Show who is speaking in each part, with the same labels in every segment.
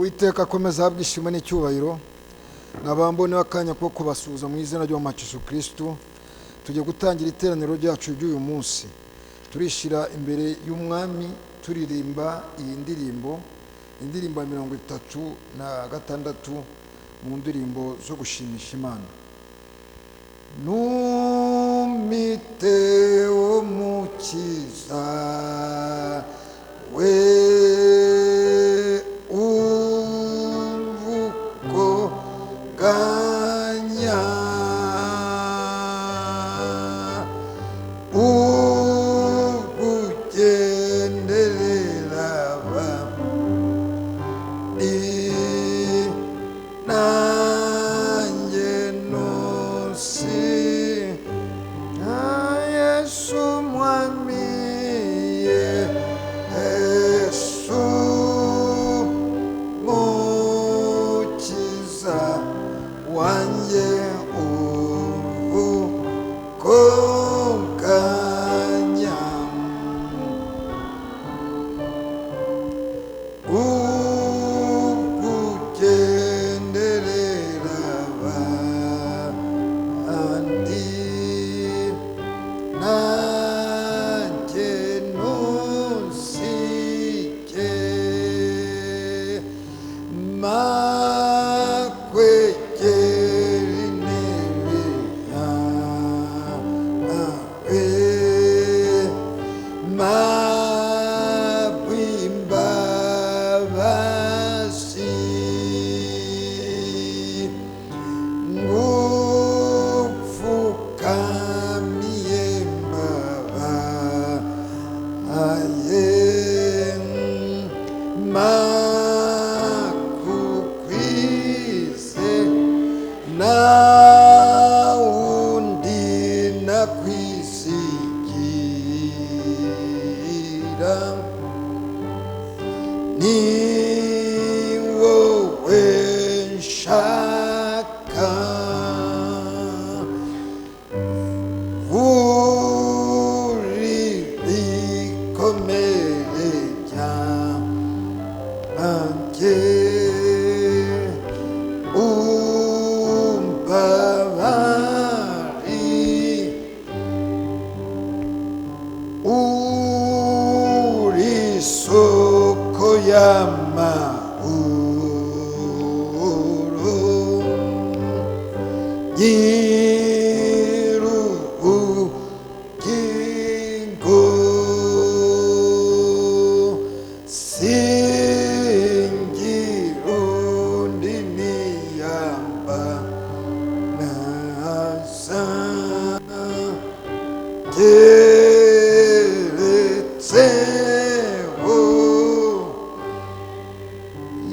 Speaker 1: Uwiteka akomeza ahabwe ishimwe n'icyubahiro. Nabambone akanya ko kubasuhuza mu izina ry'Umwami Yesu Kristo. Tugiye gutangira iteraniro ryacu ry'uyu munsi. Turishyira imbere y'Umwami turirimba iyi ndirimbo, indirimbo ya 36 mu ndirimbo zo gushimisha Imana. Numite umukiza we umvuko ganya ugugenderera abandi nanjye ntusi na Yesu Mwami, Yesu Mukiza wanjye uvuko ganya ugugenderera abandi nanjye ntusige makwegera intebe yawe makwimbabazi ngupfukamiye mbabaye makukwize na wundi nakwizigira ni wowe nshaka uri bikomere byanjye umbabari uri soko y'amahoro nyirubugingo singira undi niyamba naza keretseho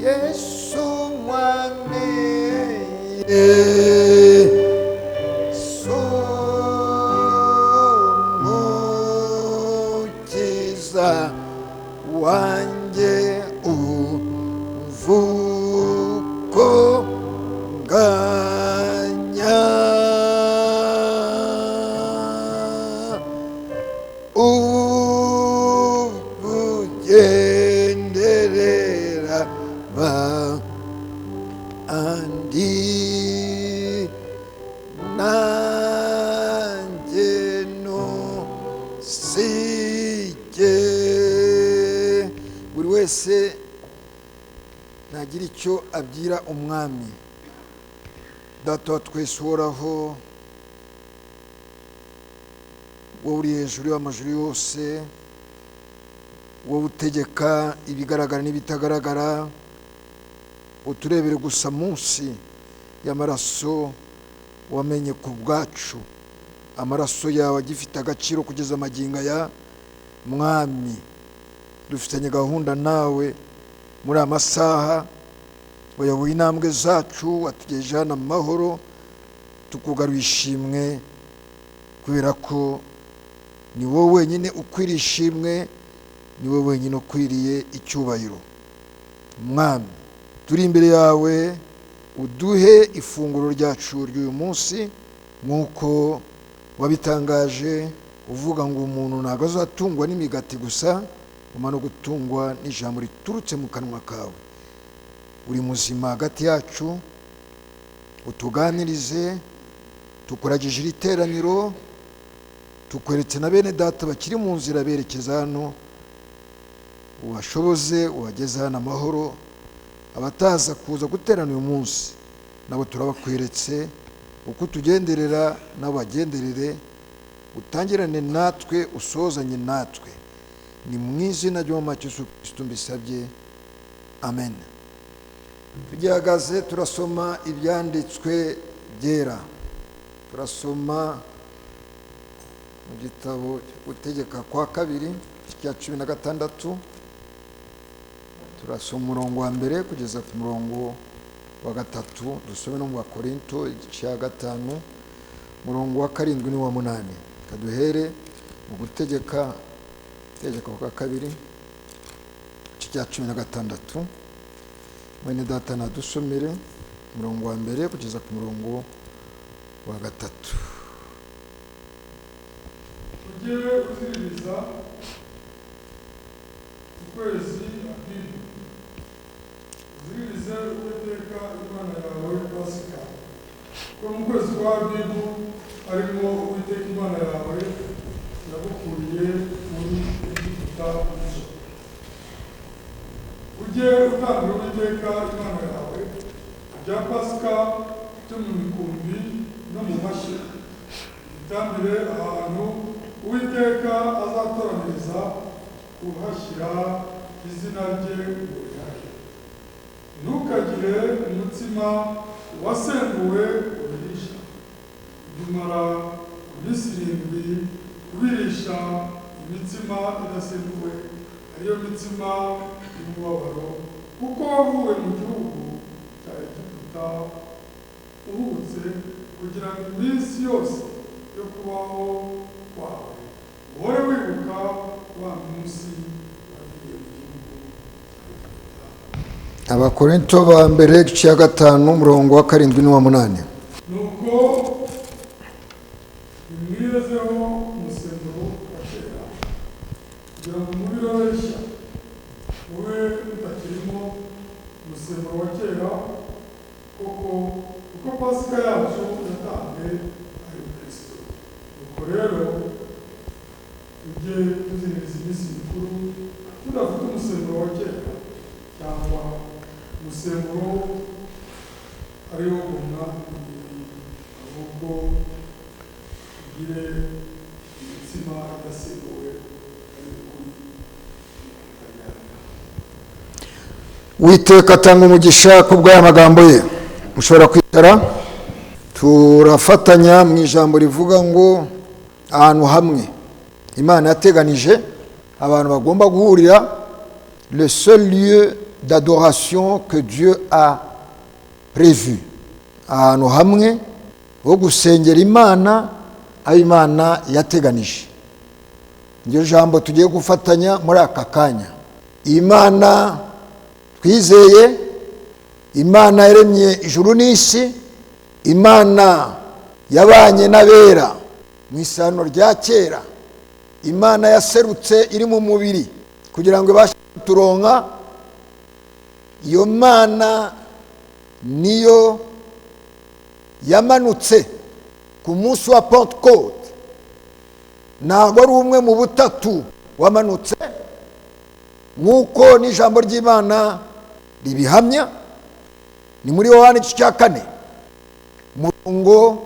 Speaker 1: Yesu Mwami, Yesu Mukiza wanjye uvuko nganya ugugenderera abandi nanjye ntusige. Buri wese ntagira icyo abwira Umwami. Data wa twese uhoraho, wowe uri hejuru y'amajuru yose, wowe utegeka ibigaragara n'ibitagaragara, uturebere gusa munsi y'amaraso wamenye ku bwacu, amaraso yawe agifite agaciro kugeza amagingo aya. Mwami, dufitanye gahunda nawe muri aya masaha, wayoboye intambwe zacu, watugejeje hano amahoro, tukugaruye ishimwe kubera ko ni wowe wenyine ukwiriye ishimwe, ni wowe wenyine ukwiriye icyubahiro. Mwami, turi imbere yawe, uduhe ifunguro ryacu ry'uyu munsi nk'uko wabitangaje uvuga ngo umuntu ntabwo azatungwa n'imigati gusa, umara gutungwa n'ijambo riturutse mu kanwa kawe. Uri muzima hagati yacu, utuganirize. Tukuragije iri teraniro, tukweretse na bene data bakiri mu nzira berekeza hano, ubashoboze ubageze hano amahoro. Abataza kuza guterana uyu munsi nabo turabakweretse, uko utugenderera nabo bagenderere, utangirane natwe, usozanye natwe. Ni mu izina ry'Umwami Yesu Kristo mbisabye, amen. Tugihagaze turasoma ibyanditswe byera. Turasoma mu gitabo Gutegeka kwa Kabiri cya 16, turasoma umurongo wa 1 kugeza ku murongo wa 3. Dusome no mu Bakorinto igice cya 5 umurongo wa 7 n'uwa 8. Kaduhere mu Gutegeka kwa Kabiri igice cya 16. Mwene data nadusomere umurongo wa 1 kugeza ku murongo wa 3.
Speaker 2: Ujye uziririza ukwezi Abibu, uziririze Uwiteka Imana yawe Pasika, kuko mu kwezi kwa Abibu arimo Uwiteka Imana yawe yagukuriye muri Egiputa nijoro. Ujye utambira Uwiteka Imana yawe ibya Pasika byo mu mikumbi no mu mashyo, utambire ahantu Uwiteka azatoraniriza kuhashyira izina rye ngo rihahe. Ntukagire umutsima wasembuwe ubirisha, ujye umara iminsi 7 ubirisha imitsima idasembuwe, ariyo mitsima y'umubabaro, kuko wavuye mu gihugu cya Egiputa uhubutse, kugira ngo iminsi yose yo kubaho kwawe uhore wibuka wa munsi wavuye mu gihugu cya Egiputa.
Speaker 1: Abakorinto ba mbere igice cya 5 umurongo wa 7 n'uwa 8.
Speaker 2: Nuko nimwirezeho umusemburo wa kera, kugira ngo umubiri ube rishya, ube utakirimo umusemburo wa kera, koko kuko Pasika yacu yatanzwe ari Kristo. Nuko rero tujye tuziririza iminsi mikuru tudafite umusemburo wa kera, cyangwa umusemburo ariwo gumwa n'ibindi, ahubwo tugire imitsima idasembuwe ari ukuri n'ukutaryarya.
Speaker 1: Uwiteka atanga umugisha ku bw'aya magambo ye. Mushobora kwicara. Turafatanya mu ijambo rivuga ngo ahantu hamwe Imana yateganije abantu bagomba guhurira, le seul lieu d'adoration que Dieu a prévu, ahantu hamwe ho gusengera Imana aho Imana yateganije. Iryo jambo tugiye gufatanya muri aka kanya. Imana twizeye, Imana yaremye ijuru n'isi, Imana yabanye n'abera mu isano rya kera, Imana yaserutse iri mu mubiri kugira ngo ibashe kuturonka. Iyo Mana niyo yamanutse ku munsi wa Pentecote. Ntabwo ari umwe mu butatu wamanutse, nk'uko n'ijambo ry'Imana ribihamya. Ni muri Yohana igice cya 4 umurongo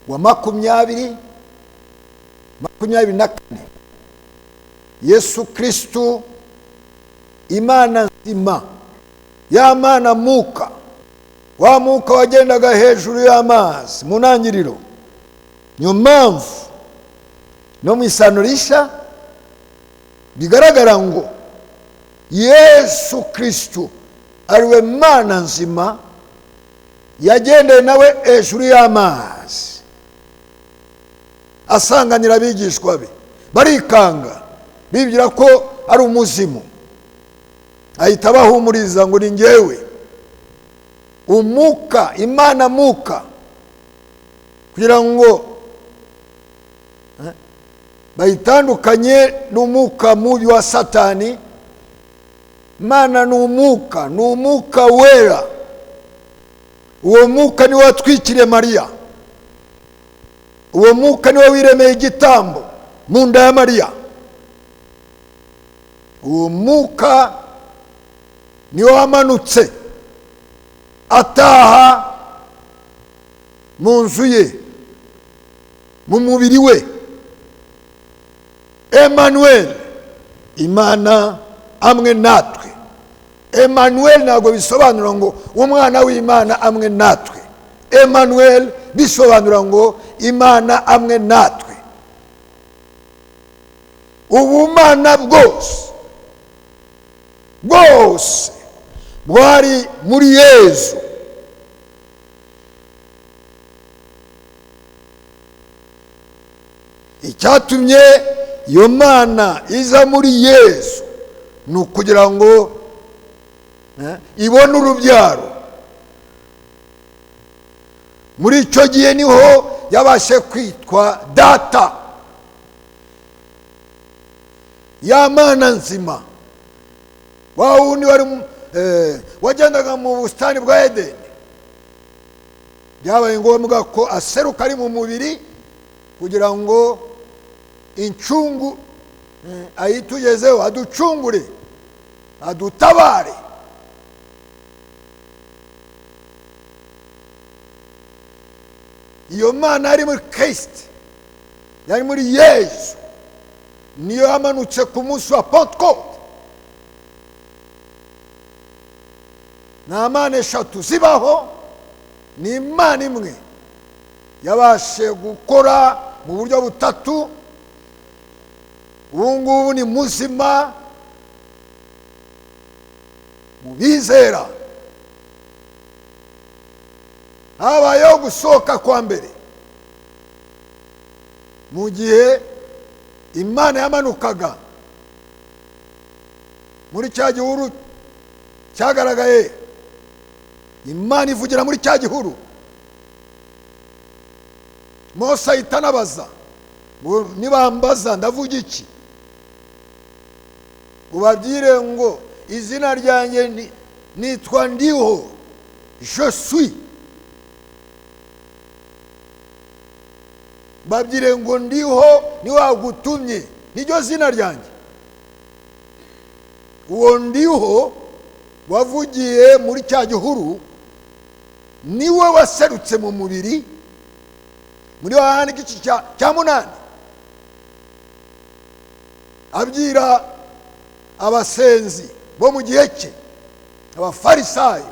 Speaker 1: wa 20 24. Yesu Kristo Imana nzima, ya Mana muka, wa muka wagendaga hejuru y'amazi mu ntangiriro. Niyo mpamvu no mu isano rishya bigaragara ngo Yesu Kristo ariwe Mana nzima, yagendeye nawe hejuru y'amazi asanganira abigishwa be, barikanga bibwira ko ari umuzimu. Ahita abahumuriza ngo ni njyewe umuka, Imana muka, kugira ngo bayitandukanye n'umuka mubi wa Satani. Imana ni umwuka, ni umwuka wera. Uwo mwuka niwe watwikiriye Mariya, uwo mwuka niwe wiremeye igitambo mu nda ya Mariya, uwo mwuka niwe wamanutse ataha mu nzu ye, mu mubiri we. Emmanuel, Imana amwe natwe. Emmanuel ntabwo bisobanura ngo umwana w'Imana amwe natwe. Emmanuel bisobanura ngo Imana amwe natwe. Ubumana bwose bwose bwari muri Yezu. Icyatumye iyo Mana iza muri Yezu ni ukugira ngo ibone urubyaro. Muri icyo gihe niho yabashe kwitwa Data, ya Mana nzima, wa wundi wari wagendaga mu busitani bwa Edeni. Byabaye ngombwa ko aseruka ari mu mubiri kugira ngo incungu ayitugezeho, aducungure, adutabare. Iyo Mana yari muri Kristo, yari muri Yezu, niyo yamanutse ku munsi wa Pentekote. Nta mana eshatu zibaho, ni Imana imwe yabashe gukora mu buryo butatu. Ubu ngubu ni muzima mu bizera. Habayeho gusohoka kwa mbere mu gihe Imana yamanukaga muri cya gihuru cyagaragaye. Imana ivugira muri cya gihuru. Mose ahita anabaza ngo nibambaza ndavuga iki? Ubabwire ngo izina ryanjye nitwa Ndiho, je suis. Babwire ngo ndiho niwagutumye, niryo zina ryanjye. Uwo ndiho wavugiye muri cya gihuru niwe waserutse mu mubiri muri Yohana igice cya 8, abwira abasenzi bo mu gihe cye, abafarisayo,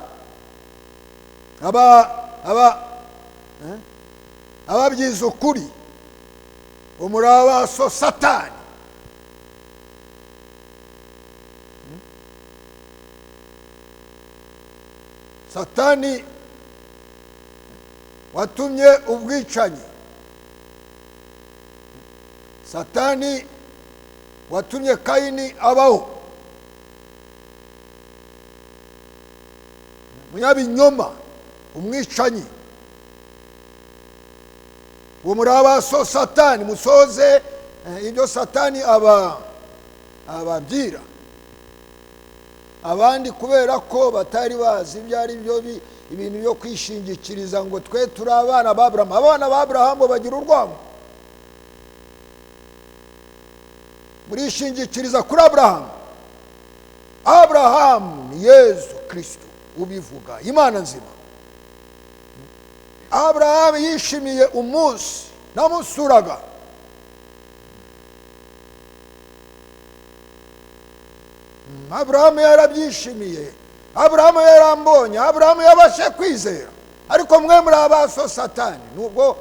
Speaker 1: ababyiza ukuri, umurabaso Satani. Satani watumye ubwicanyi, Satani watumye Kayini abaho, munyabinyoma, umwicanyi. Uwo murabaso Satani, musoze ibyo Satani ababwira abandi, kubera ko batari bazi ibyo ari byo, ibintu byo kwishingikiriza ngo twe turi abana ba Aburahamu. Abana ba Aburahamu bagira urwango. Murishingikiriza kuri Aburahamu. Aburahamu ni Yezu Kristo ubivuga, Imana nzima. Aburahamu yishimiye umunsi namusuraga. Aburahamu yarabyishimiye, Aburahamu yarambonye, Aburahamu yabashe kwizera. Ariko mwe muri abaso Satani, nubwo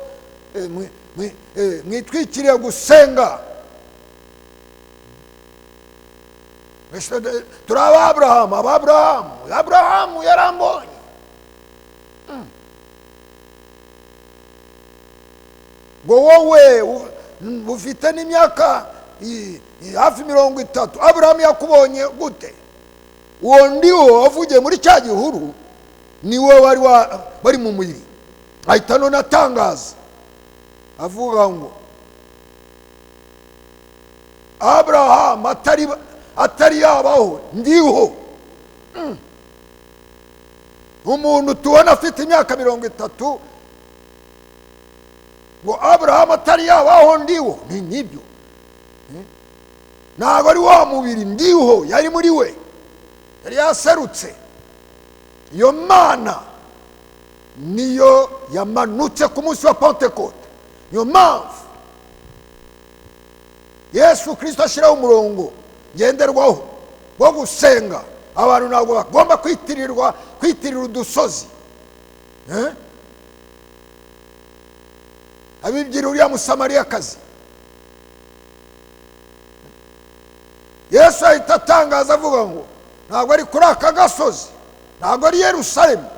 Speaker 1: mwitwikiriye gusenga. Turi aba Aburahamu, aba Aburahamu, Aburahamu yarambonye. Ngo wowe ufite n'imyaka hafi 30, Aburahamu yakubonye gute? Uwo ndiwo wavugiye muri cya gihuru niwe wari mu mubiri. Ahita none atangaza avuga ngo Aburahamu atari yabaho ndiho. Umuntu tubona afite imyaka 30 ngo Aburahamu atari yabaho ndiwo, ni nibyo. Ntabwo ari wa mubiri ndiho, yari muri we, yari yaserutse. Iyo Mana niyo yamanutse ku munsi wa Pentekote. Niyo mpamvu Yesu Kristo ashyiraho umurongo ngenderwaho wo gusenga. Abantu ntabwo bagomba kwitirira udusozi. Abibwira uriya Musamariyakazi. Yesu ahita atangaza avuga ngo ntabwo ari kuri aka gasozi, ntabwo ari Yerusalemu,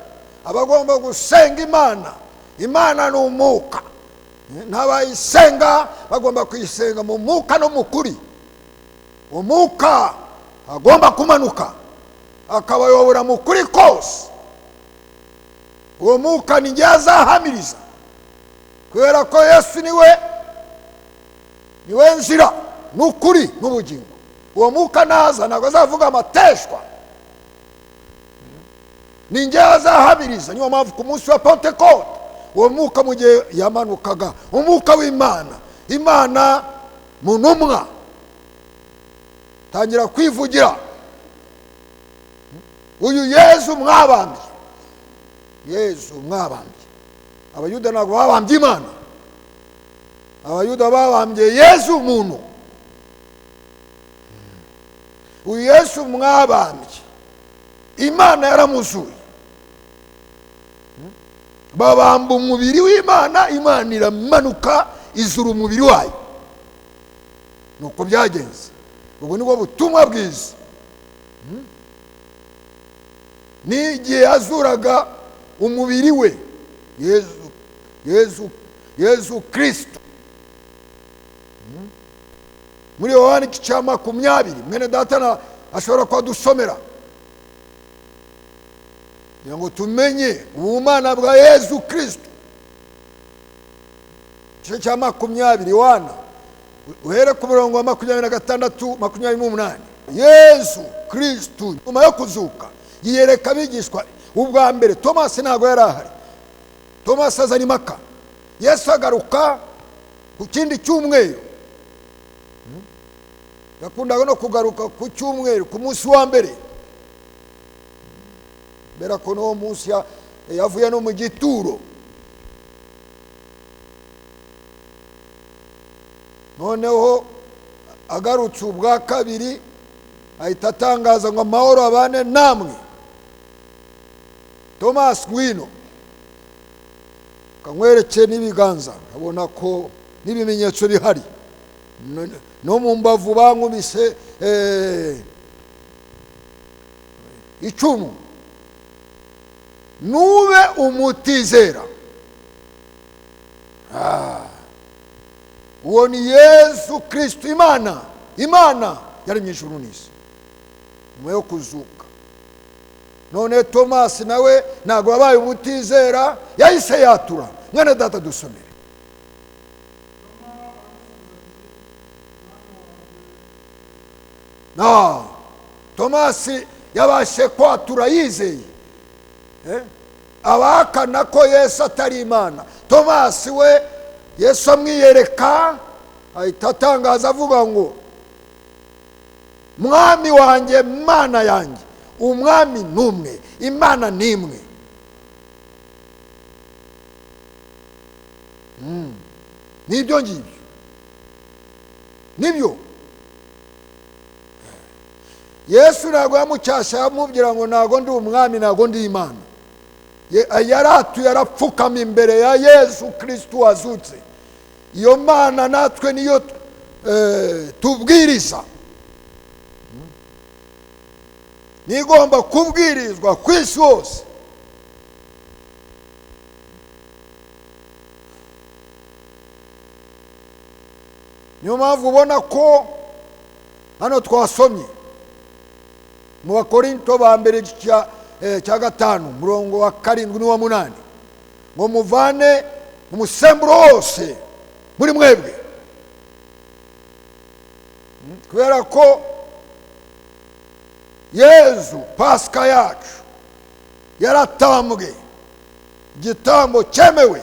Speaker 1: abagomba gusenga Imana. Imana ni umwuka, n'abayisenga bagomba kuyisenga mu mwuka no mu kuri. Umwuka agomba kumanuka akabayobora mu kuri kose. Uwo mwuka ni njye azahamiriza, kubera ko Yesu niwe nzira n'ukuri n'ubugingo. Uwo mwuka naza ntabwo azavuga amateshwa, ni njye azahamiriza. Niyo mpamvu ku munsi wa Pentekote uwo mwuka mu gihe yamanukaga, umwuka w'Imana, Imana mu ntumwa tangira kwivugira, uyu Yesu mwabambye, Yesu mwabambye. Abayuda ntabwo babambye Imana, Abayuda babambye Yesu umuntu. Uyu Yesu mwabambye, Imana yaramuzuye. Babamba umubiri w'Imana, Imana iramanuka izura umubiri wayo. Nuko byagenze. Ubwo nibwo butumwa bwiza. N'igihe yazuraga umubiri we, Yesu Kristo, muri Yohana igice cya 20, mwene data ashobora kuhadusomera kugira ngo tumenye ubumana bwa Yesu Kristo. Igice cya 20 Yohana, uhere ku murongo wa 26 28. Yesu Kristo nyuma yo kuzuka yiyereka abigishwa ubwa mbere. Tomasi ntabwo yari ahari, Tomasi azana impaka. Yesu agaruka ku kindi cyumweru, yakundaga no kugaruka ku cyumweru ku munsi wa mbere, mbera ko n'uwo munsi yavuye no mu gituro. Noneho agarutse ubwa kabiri ahita atangaza ngo amahoro abane namwe. Tomasi ngwino, kankwereke n'ibiganza, abona ko n'ibimenyetso bihari, no mu mbavu bankubise icumu. Nube umutizera. Uwo ni Yesu Kristo, Imana, Imana yaremye ijuru n'isi nyuma yo kuzuka. None Tomasi nawe ntabwo yabaye umutizera, yahise yatura. Mwene data dusomere. Tomasi yabashe kwatura yizeye. Abahakana ko Yesu atari Imana, Tomasi we Yesu amwiyereka ahita atangaza avuga ngo Mwami wanjye, Mana yanjye. Umwami n'umwe, Imana n'imwe. Nibyo ngibyo, nibyo. Yesu ntabwo yamucyashya yamubwira ngo ntabwo ndi umwami, ntabwo ndi Imana. Yaratuye arapfukama imbere ya Yesu Kristo wazutse. Iyo Mana natwe niyo tubwiriza, nigomba kubwirizwa ku isi hose. Niyo mpamvu ubona ko hano twasomye mu Bakorinto ba mbere cya 5 murongo wa 7 n'uwa 8 ngo muvane umusemburo wose muri mwebwe, kubera ko Yezu Pasika yacu yaratambwe, igitambo cyemewe,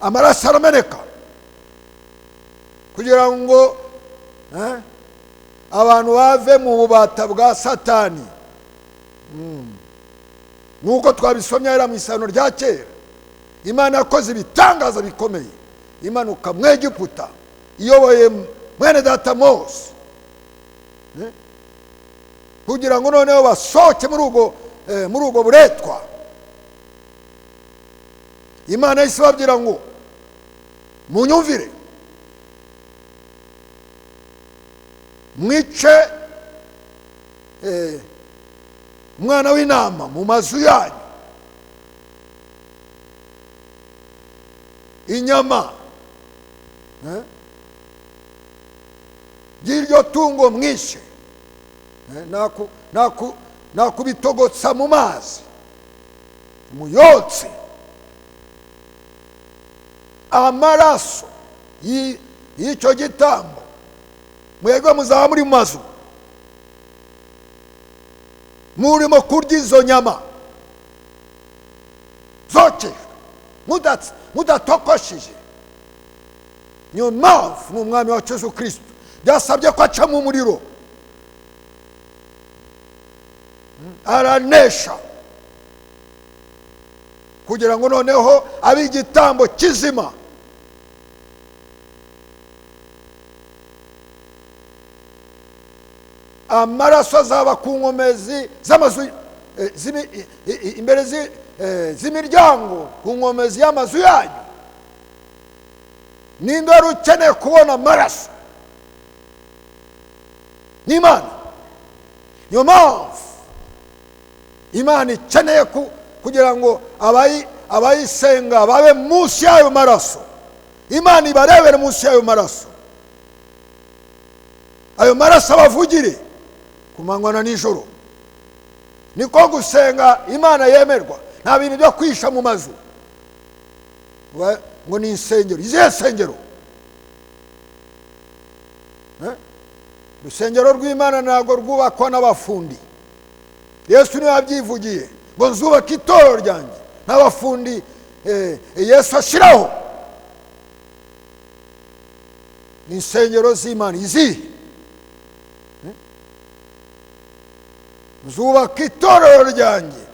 Speaker 1: amaraso arameneka kugira ngo abantu bave mu bubata bwa Satani. Nk'uko twabisomye hariya mu isano rya kera, Imana yakoze ibitangaza bikomeye, imanuka mu Egiputa iyoboye mwene data Mose, kugira ngo noneho basohoke muri ubwo buretwa. Imana yahise ibabwira ngo munyumvire, mwice umwana w'intama mu mazu yanyu, inyama y'iryo tungo mwishe nakubitogotsa mu mazi muyotse, amaraso y'icyo gitambo mwebwe muzaba muri mu mazu murimo kurya izo nyama zokejwe mudatokosheje. Niyo mpamvu ni umwami wacu Yesu Kristo byasabye ko aca mu muriro, aranesha kugira ngo noneho abe igitambo kizima. Amaraso azaba ku nkomezi z'amazu, imbere z'imiryango, ku nkomezi y'amazu yanyu. Ninde wari ukeneye kubona amaraso? Ni Imana. Niyo mpamvu Imana ikeneye kugira ngo abayisenga babe munsi y'ayo maraso. Imana ibarebere munsi y'ayo maraso, ayo maraso abavugire ku manywa na nijoro. Niko gusenga Imana yemerwa. Nta bintu byo kwisha mu mazu ngo ni insengero. Izihe nsengero? Urusengero rw'Imana ntabwo rwubakwa n'abafundi. Yesu niwe yabyivugiye ngo nzubake itorero ryanjye n'abafundi. Yesu ashyiraho ni insengero z'Imana. Izihe? Nzubaka itorero ryanjye.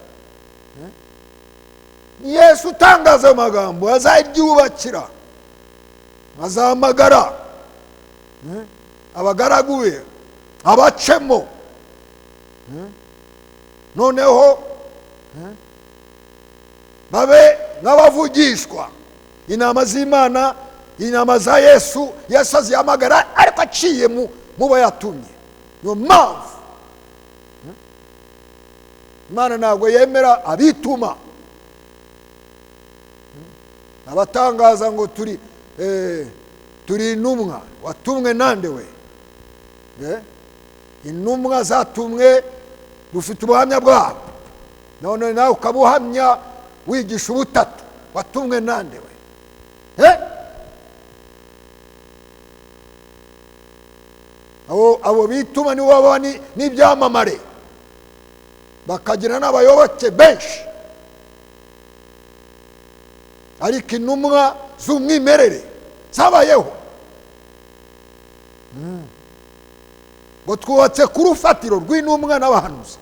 Speaker 1: Yesu utangaza ayo magambo, azaryubakira, azahamagara abagaragu be abacemo, noneho babe nk'abavugishwa. Inama z'Imana, inama za Yesu, Yesu azihamagara ariko aciye mu bo yatumye. Niyo mpamvu Imana ntabwo yemera abituma, abatangaza ngo turi intumwa. Watumwe nande we? Intumwa zatumwe, dufite ubuhamya bwabo. None nawe ukabuhamya wigisha ubutatu, watumwe nande we? Abo bituma nibo baba n'ibyamamare, bakagira n'abayoboke benshi. Ariko intumwa z'umwimerere zabayeho. Ngo twubatse ku rufatiro rw'intumwa n'abahanuzi.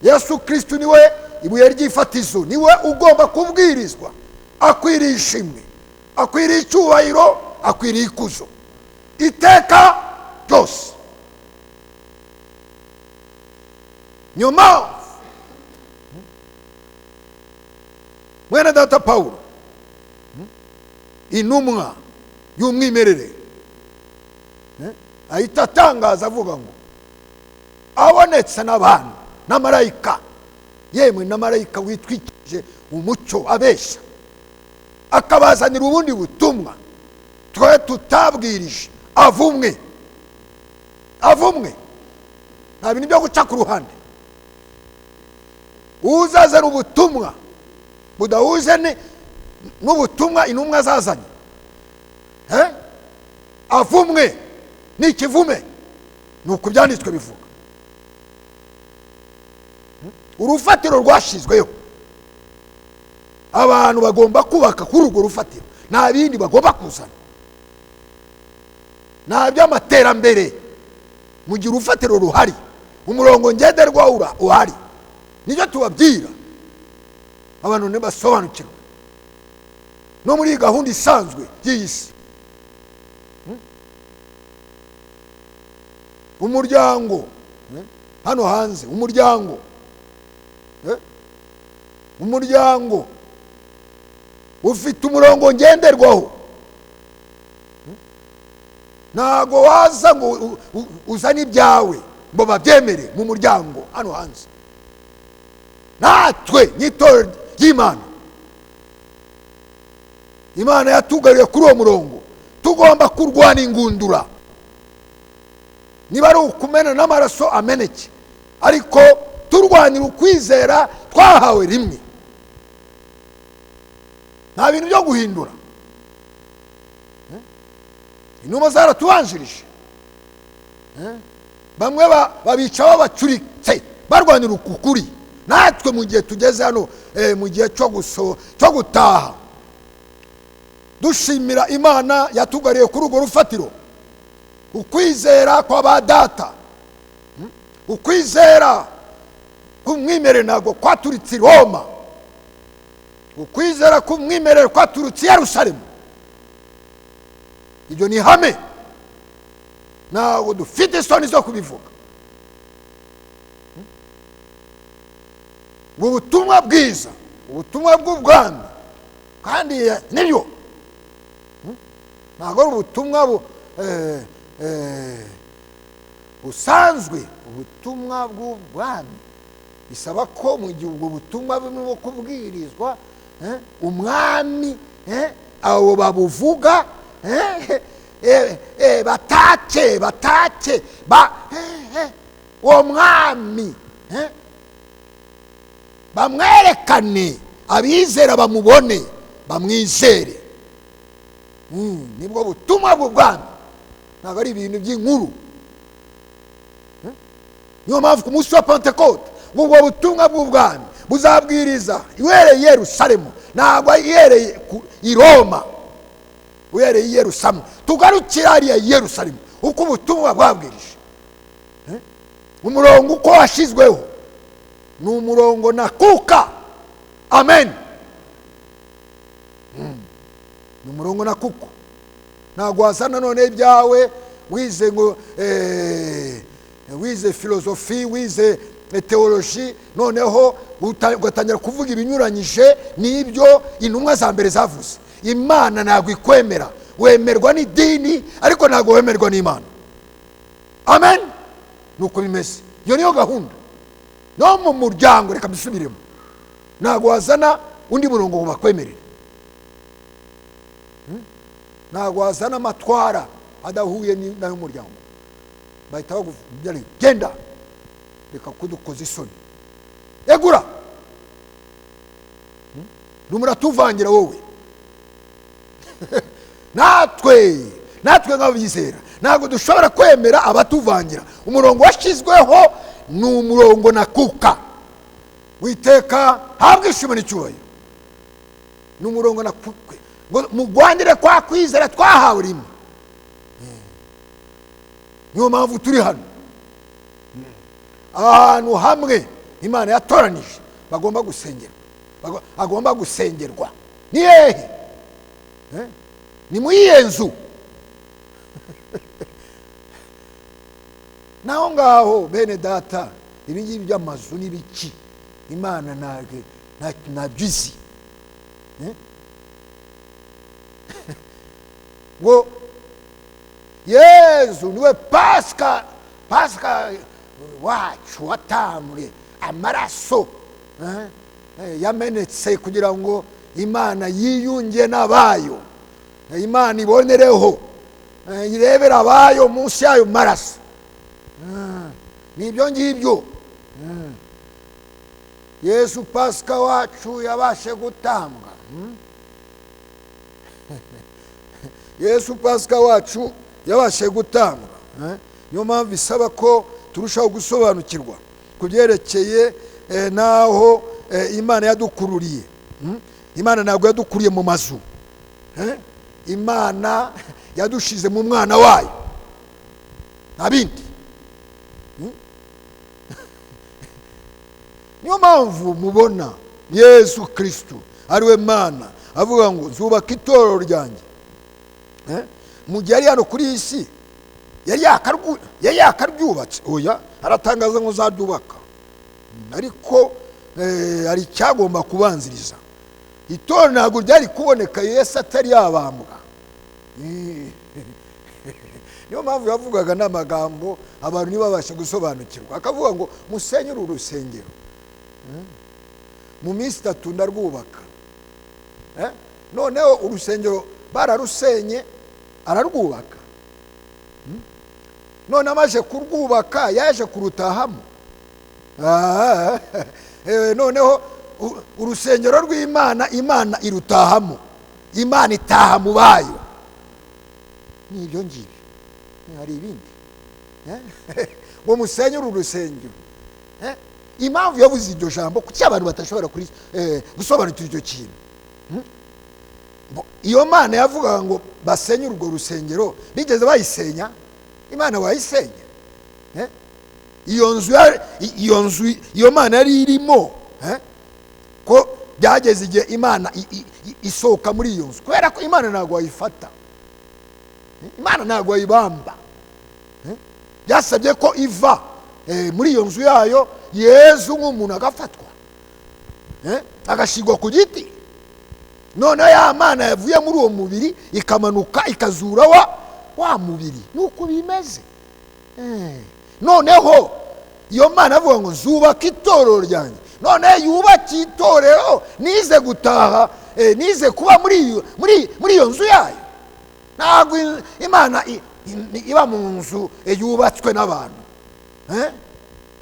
Speaker 1: Yesu Kristo niwe ibuye ry'ifatizo, niwe ugomba kubwirizwa. Akwiriye ishimwe, akwiriye icyubahiro, akwiriye ikuzo iteka ryose. Niyo mpamvu mwene data Pawulo, intumwa y'umwimerere, ahita atangaza avuga ngo abonetse n'abantu n'amarayika, yemwe n'amarayika witwikije umucyo abeshya, akabazanira ubundi butumwa twe tutabwirije, avumwe. Avumwe. Nta bintu byo guca ku ruhande. Uzazana ubutumwa budahuje n'ubutumwa intumwa zazanye, avumwe. Ni ikivume, ni uko byanditswe bivuga. Urufatiro rwashyizweho, abantu bagomba kubaka kuri urwo rufatiro, nta bindi bagomba kuzana, nta by'amaterambere. Mu gihe urufatiro ruhari, umurongo ngenderwaho uhari, nicyo tubabwira abantu ntibasobanukirwe no muri iyi gahunda isanzwe y'iyi si. Umuryango hano hanze, umuryango ufite umurongo ngenderwaho. Ntago waza ngo uzane ibyawe ngo babyemere mu muryango hano hanze. Natwe n'itorero ry'Imana, Imana yatugariye kuri uwo murongo, tugomba kurwana ingundura. Niba ari ukumena n'amaraso ameneke, ariko turwanira ukwizera twahawe rimwe. Nta bintu byo guhindura. Intumwa zaratubanjirije, bamwe babica babacuritse barwanira ukuri. Natwe mu gihe tugeze hano, mu gihe cyo gutaha, dushimira Imana yatugariye kuri urwo rufatiro. Ukwizera kwa ba data, ukwizera k'umwimerere ntabwo kwaturitse i Roma, ukwizera k'umwimerere kwaturutse i Yerusalemu. Ibyo ni ihame, ntabwo dufite isoni zo kubivuga. Ubutumwa bwiza, ubutumwa bw'ubwami, kandi nibyo ntabwo ari ubutumwa busanzwe. Ubutumwa bw'ubwami bisaba ko mu gihe ubwo butumwa burimo kubwirizwa, umwami abo babuvuga batake batake uwo mwami bamwerekane, abizera bamubone, bamwizere. Nibwo butumwa bw'ubwami, ntabwo ari ibintu by'inkuru. Niyo mpamvu ku munsi wa Pentekote ubwo butumwa bw'ubwami buzabwiriza uhereye i Yerusalemu, ntabwo uhereye i Roma, uhereye i Yerusalemu. Tugarukire hariya i Yerusalemu uko ubutumwa bwabwirije. Umurongo uko washyizweho ni umurongo nakuka. Amen. Ni umurongo nakuka. Ntabwo wazana none ibyawe wize ngo wize filozofi, wize teoloji, noneho ugatangira kuvuga ibinyuranyije n'ibyo intumwa za mbere zavuze. Imana ntabwo ikwemera, wemerwa n'idini ariko ntabwo wemerwa n'Imana. Amen. Nuko bimeze, iyo niyo gahunda. No mu muryango, reka mbisubiremo, ntabwo wazana undi murongo ngo bakwemerere. Ntabwo wazana amatwara adahuye n'ay'umuryango, bahita bakubwira genda, reka kudukoza isoni, egura, numuratuvangira wowe. Natwe nk'abizera ntabwo dushobora kwemera abatuvangira. Umurongo washyizweho ni umurongo nakuka. Witeka habwe ishimwe n'icyubahiro. Ni umurongo nakuka ngo mugwanire kwa kwizera twahawe rimwe. Niyo mpamvu turi hano, ahantu hamwe Imana yatoranije bagomba gusengerwa, agomba gusengerwa. Ni hehe? Ni muri iyo nzu. Naho ngaho bene data, ibi ngibi by'amazu n'ibiki Imana ntabyo izi. Ngo Yezu niwe Pasika wacu watambwe, amaraso yamenetse kugira ngo Imana yiyunge n'abayo, Imana ibonereho irebera abayo munsi y'ayo maraso. Nibyo ngibyo Yesu Pasika wacu yabashe gutambwa. Yesu Pasika wacu yabashe gutambwa. Niyo mpamvu isaba ko turushaho gusobanukirwa ku byerekeye n'aho Imana yadukururiye. Imana ntabwo yadukuriye mu mazu, Imana yadushize mu mwana wayo, nta bindi. Niyo mpamvu mubona Yesu Kristo ariwe Mana avuga ngo zubaka itorero ryanjye. Mu gihe ari hano kuri iyi si yari yakaryubatse, oya, aratangaza ngo zaryubaka, ariko hari icyagomba kubanziriza. Itorero ntabwo ryari kuboneka Yesu atari yabambwa. Niyo mpamvu yavugaga n'amagambo abantu ntibabashe gusobanukirwa, akavuga ngo musenye uru rusengero, mu minsi 3 ndarwubaka. Noneho urusengero bararusenye ararwubaka. None amaze kurwubaka yaje kurutahamo. Noneho urusengero rw'Imana, Imana irutahamo, Imana itaha mu bayo. Nibyo ngibyo, hari ibindi ngo musenye uru rusengero. Impamvu yavuze iryo jambo, kuki abantu batashobora gusobanukirwa icyo kintu? Iyo Mana yavugaga ngo basenye urwo rusengero, bigeze bayisenya? Imana wayisenya? Iyo nzu iyo Mana yari irimo, ko byageze igihe Imana isohoka muri iyo nzu, kubera ko Imana ntabwo wayifata, Imana ntabwo wayibamba. Byasabye ko iva muri iyo nzu yayo, Yesu nk'umuntu agafatwa, agashigwa ku giti. None ya Mana yavuye muri uwo mubiri ikamanuka ikazura wa mubiri. Nuko bimeze. Noneho iyo Mana avuga ngo zubaka itorero ryanjye, none yubaki itorero nize gutaha, nize kuba muri iyo nzu yayo. Ntabwo Imana iba mu nzu yubatswe n'abantu.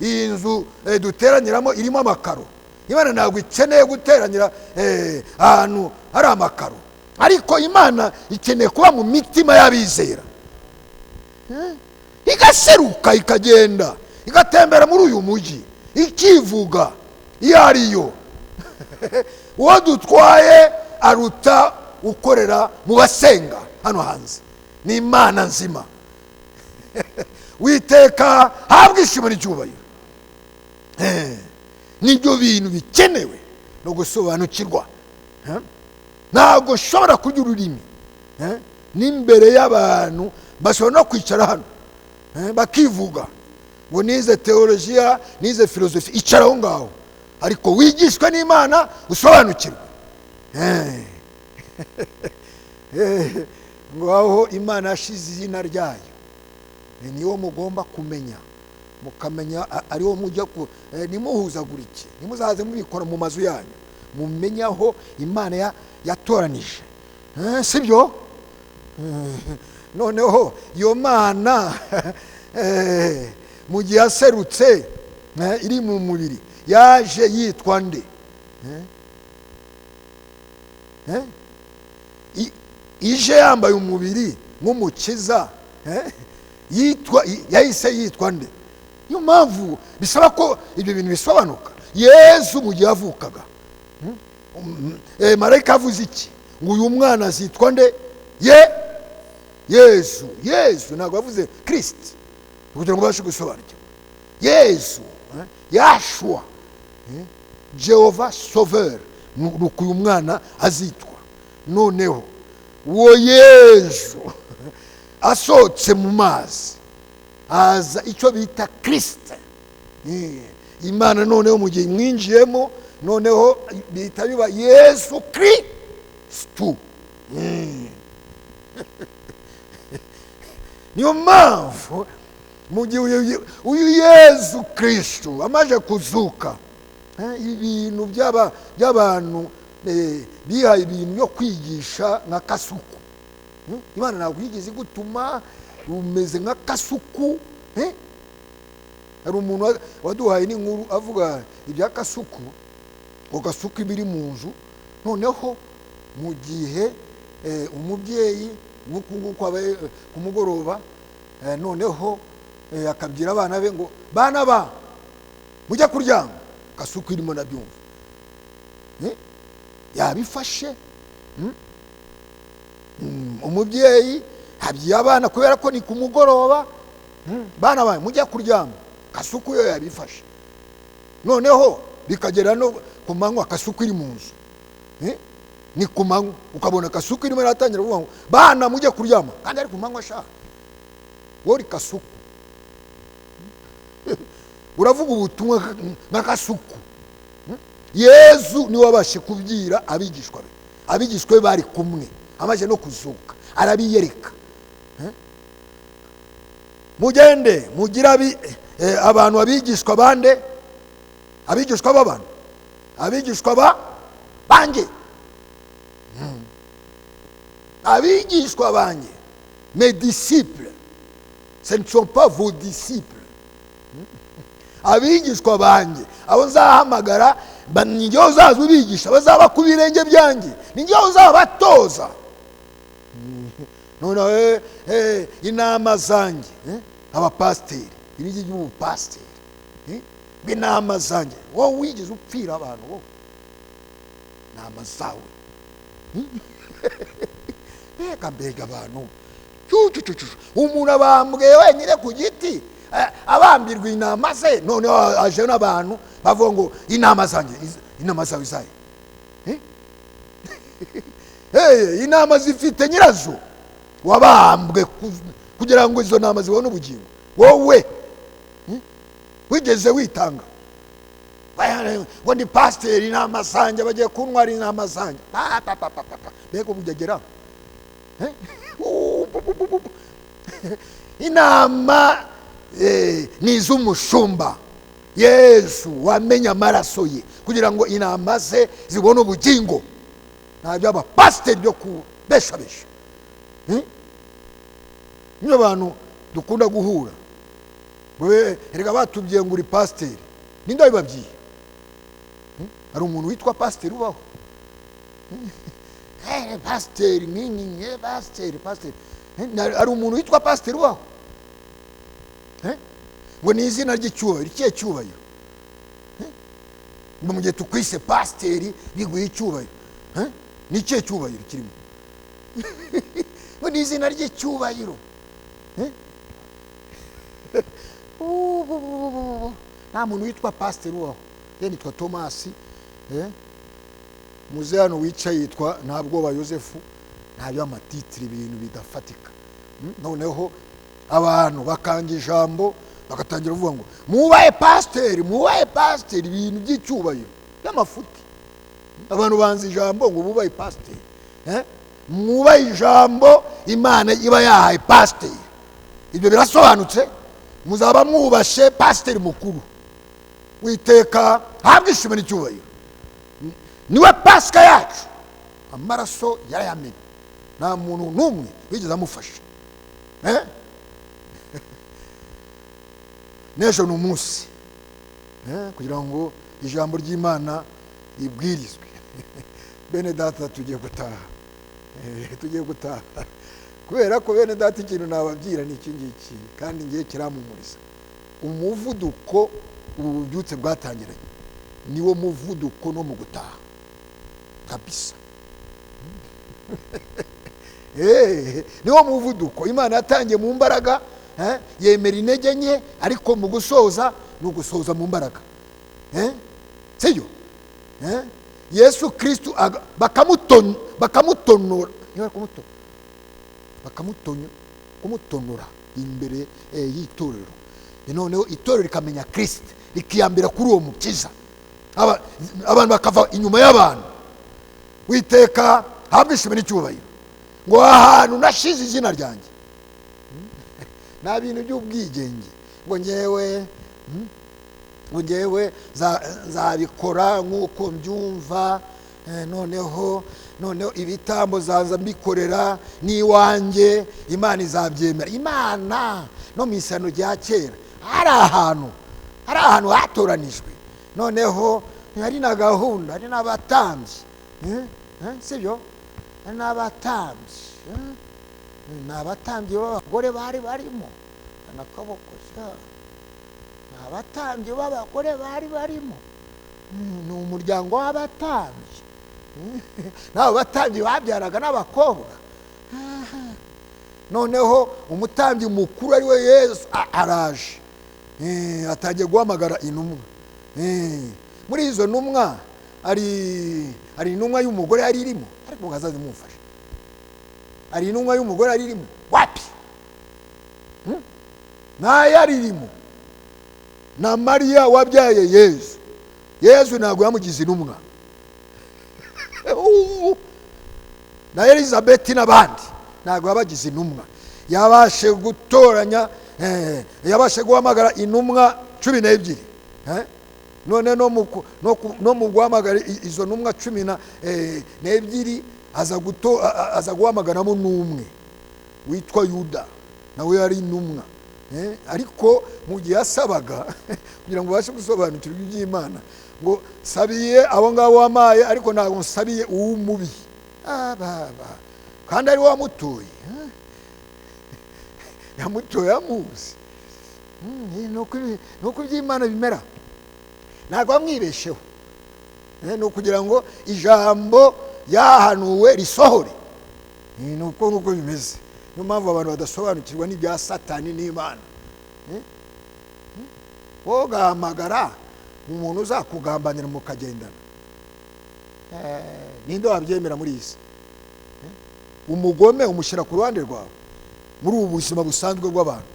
Speaker 1: Iyi nzu duteraniramo irimo amakaro. Imana ntabwo ikeneye guteranira ahantu hari amakaro, ariko Imana ikeneye kuba mu mitima y'abizera, igaseruka ikagenda igatembera muri uyu mujyi, ikivuga iyo ariyo. Uwo dutwaye aruta ukorera mu basenga hano hanze. Ni Imana nzima. Witeka habwa ishimwe n'icyubahiro. Nibyo bintu bikenewe no gusobanukirwa. Ntabwo ushobora kurya ururimi n'imbere y'abantu, bashobora no kwicara hano bakivuga ngo nize teologiya, nize filosofi, icara aho ngaho, ariko wigishwe n'Imana usobanukirwe. Ngo aho Imana yashize izina ryayo niwo mugomba kumenya, mukamenya ariwo mujya nimuhuzagurike, nimuzaze mubikora mu mazu yanyu, mumenye aho Imana yatoranije. Sibyo? Noneho iyo Mana mu gihe yaserutse iri mu mubiri yaje yitwa nde? Ije yambaye umubiri nk'umukiza, yitwa, yahise yitwa nde? Niyo mpamvu bisaba ko ibyo bintu bisobanuka. Yesu mu gihe yavukaga, marayika avuze iki? Ngo uyu mwana azitwa nde? Yesu. Yesu ntabwo avuze Kristo kugira ngo ubashe gusobanukirwa. Yesu, Yashua, Jehova Sauveur, nuko uyu mwana azitwa. Noneho uwo Yesu asohotse mu mazi aza icyo bita Kristo. Imana noneho mu gihe mwinjiyemo, noneho bihita biba Yesu Kristo. Niyo mpamvu mu gihe uyu Yesu Kristo amaze kuzuka, ibintu by'abantu bihaye ibintu byo kwigisha nka kasuku. Imana ntabwo yigeze igutuma umeze nka kasuku. Hari umuntu waduhaye n'inkuru avuga ibya kasuku, ngo kasuku iba iri mu nzu, noneho mu gihe umubyeyi nk'uku nguku abaye ku mugoroba, Noneho akabwira abana be ngo bana ba mujya kuryama, Kasuku irimo nabyumva yabifashe. Umubyeyi abyiye abana kubera ko ni ku mugoroba, bana ba mujya kuryama, Kasuku yo yabifashe. Noneho bikagera no ku manywa, Kasuku iri mu nzu, ni ku manywa, ukabona Kasuku irimo iratangira kuvuga ngo bana mujye kuryama, kandi ari ku manywa. Ashaka wowe Kasuku uravuga ubutumwa nka Kasuku. Yezu niwe wabashe kubwira abigishwa be, abigishwa be bari kumwe amaze no kuzuka arabiyereka. Mugende mugira abantu abigishwa bande, abigishwa b'abantu, abigishwa ba banjye, abigishwa banjye, mes disciples, ce ne sont pas vos disciples. Abigishwa banjye abo nzahamagara, ni njyewe uzaza ubigisha, bazaba ku birenge byanjye, ni njyewe uzabatoza. Noneho inama zanjye, abapasiteri, iri ngiri ry'ubupasiteri, inama zanjye, wowe wigeze upfira abantu, wowe inama zawe, mbega mbega abantu, umuntu abambwe wenyine ku giti, abambirwa inama ze, noneho aje n'abantu bavuga ngo inama zanjye, inama zawe zaye. Inama zifite nyirazo, wabambwe kugira ngo izo nama zibone ubugingo. Wowe wigeze witanga ngo ndi pasiteri, inama zanjye bagiye kuntwara, inama zanjye, mbega ubugegera inama ni iz'umushumba Yesu wamenye amaraso ye kugira ngo inama ze zibone ubugingo. Nta by'abapasiteri byo kubeshabesha. Niyo abantu dukunda guhura, erega batubwiye ngo uri pasiteri, ninde wabibabwiye? Hari umuntu witwa pasiteri ubaho? Pasiteri nini, pasiteri, pasiteri, hari umuntu witwa pasiteri ubaho? Ngo ni izina ry'icyubahiro. Ikihe cyubahiro? Ngo mu gihe tukwise pasiteri biguha icyubahiro, ni ikihe cyubahiro kirimo? Ngo ni izina ry'icyubahiro. Nta muntu witwa pasiteri ubaho. Ye nitwa Tomasi, muze hano wicaye yitwa Ntabwoba Yosefu. Ntabyo amatitiri, ibintu bidafatika. Noneho abantu bakanga ijambo, bagatangira kuvuga ngo mubaye pasiteri, mubaye pasiteri, ibintu by'icyubahiro by'amafuti. Abantu banze ijambo ngo bubaye pasiteri, mwubaye ijambo Imana iba yahaye pasiteri. Ibyo birasobanutse, muzaba mwubashe pasiteri mukuru witeka, habwe ishimwe n'icyubahiro. Niwe Pasika yacu, amaraso yarayamenye, nta muntu n'umwe wigeze amufasha. N'ejo ni umunsi kugira ngo ijambo ry'Imana ribwirizwe. Bene data tugiye gutaha, tugiye gutaha, kubera ko bene data ikintu nababwira ni iki ngiki, kandi ngiye kiramumuriza. Umuvuduko ubu bubyutse bwatangiranye niwo muvuduko no mu gutaha kabisa. Niwo muvuduko Imana yatangiye mu mbaraga, yemera intege nke, ariko mu gusoza ni ugusoza mu mbaraga. Sibyo? Yesu Kristo bakamutonora, kumutonora imbere y'itorero. Noneho itorero rikamenya Kristo, rikiyambira kuri uwo mukiza, abantu bakava inyuma y'abantu. Witeka habwe ishimwe n'icyubahiro, ngo ahantu nashize izina ryanjye. Nta bintu by'ubwigenge ngo ngewe ngewe nzabikora nk'uko mbyumva, noneho ibitambo zaza mbikorera n'iwanjye, Imana izabyemera. Imana no mu isano rya kera hari ahantu hatoranijwe, noneho hari na gahunda, hari n'abatambyi, sibyo? Hari n'abatambyi, ni abatambyi b'abagore bari barimo. Akaboko ni abatambyi b'abagore bari barimo, ni umuryango w'abatambyi, n'abo batambyi babyaraga n'abakobwa. Noneho umutambyi mukuru ari we Yesu araje, atangiye guhamagara intumwa. Muri izo ntumwa hari intumwa y'umugore yari irimo, ariko ngazaze mumufashe. Hari intumwa y'umugore yari irimo wapi? Ntayo yari irimo. Na Mariya wabyaye Yesu, Yesu ntabwo yamugize intumwa. Na Elizabeth n'abandi ntabwo yabagize intumwa. Yabashe gutoranya, yabashe guhamagara intumwa 12. None no mu guhamagara izo ntumwa 12 aza guhamagaramo n'umwe witwa Yuda, nawe yari intumwa. Ariko mu gihe yasabaga kugira ngo ubashe gusobanukirwa iby'Imana, ngo sabiye abo ngabo wamaye, ariko ntabwo nsabiye uw'umubi. Kandi ari wamutoye, yamutoye amuzi. Nuko iby'Imana bimera, ntabwo amwibesheho. Ni ukugira ngo ijambo yahanuwe risohore. Nuko nguko bimeze. Niyo mpamvu abantu badasobanukirwa n'ibya Satani n'Imana. Wowe ugahamagara umuntu uzakugambanira mukagendana, ninde wabyemera muri iyi si? Umugome umushyira ku ruhande rwawe muri ubu buzima busanzwe bw'abantu.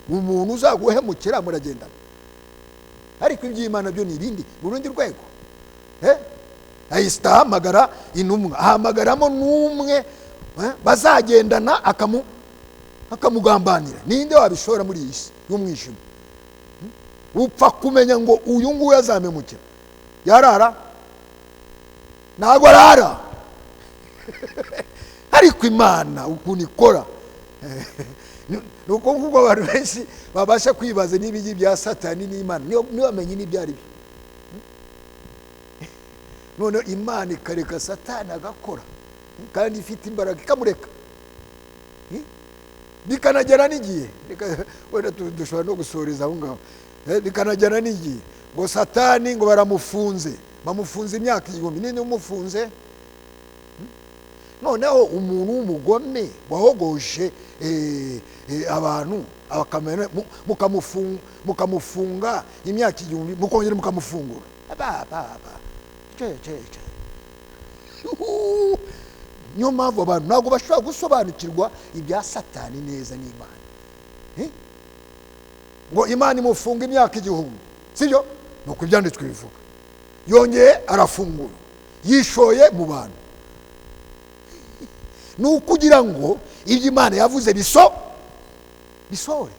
Speaker 1: Umuntu uzaguhemukira muragendana, ariko iby'Imana byo ni ibindi, mu rundi rwego. Ahita ahamagara intumwa, ahamagaramo n'umwe bazagendana akamugambanira. Ninde wabishora muri iyi si y'umwijima? Upfa kumenya ngo uyu nguyu azamemukira, yarara? Ntabwo arara. Ariko Imana ukuntu ikora, nuko nguko abantu benshi babasha kwibaza n'ibigi bya Satani n'Imana, ntibamenye n'ibyo ari byo. None Imana ikareka Satani agakora, kandi ifite imbaraga ikamureka, bikanagera n'igihe, wenda dushobora no gusoreza aho ngaho, bikanagera n'igihe ngo Satani ngo baramufunze, bamufunze imyaka 1000. Ninde umufunze? Noneho umuntu w'umugome wahogoje abantu mukamufunga imyaka 1000, mukongera mukamufungura. Niyo mpamvu abantu ntabwo bashobora gusobanukirwa ibya Satani neza n'Imana. Ngo Imana imufunga imyaka 1000, sibyo? Nuko ibyanditswe bivuga. Yongeye arafungura, yishoye mu bantu. Ni ukugira ngo ibyo Imana yavuze bisohore.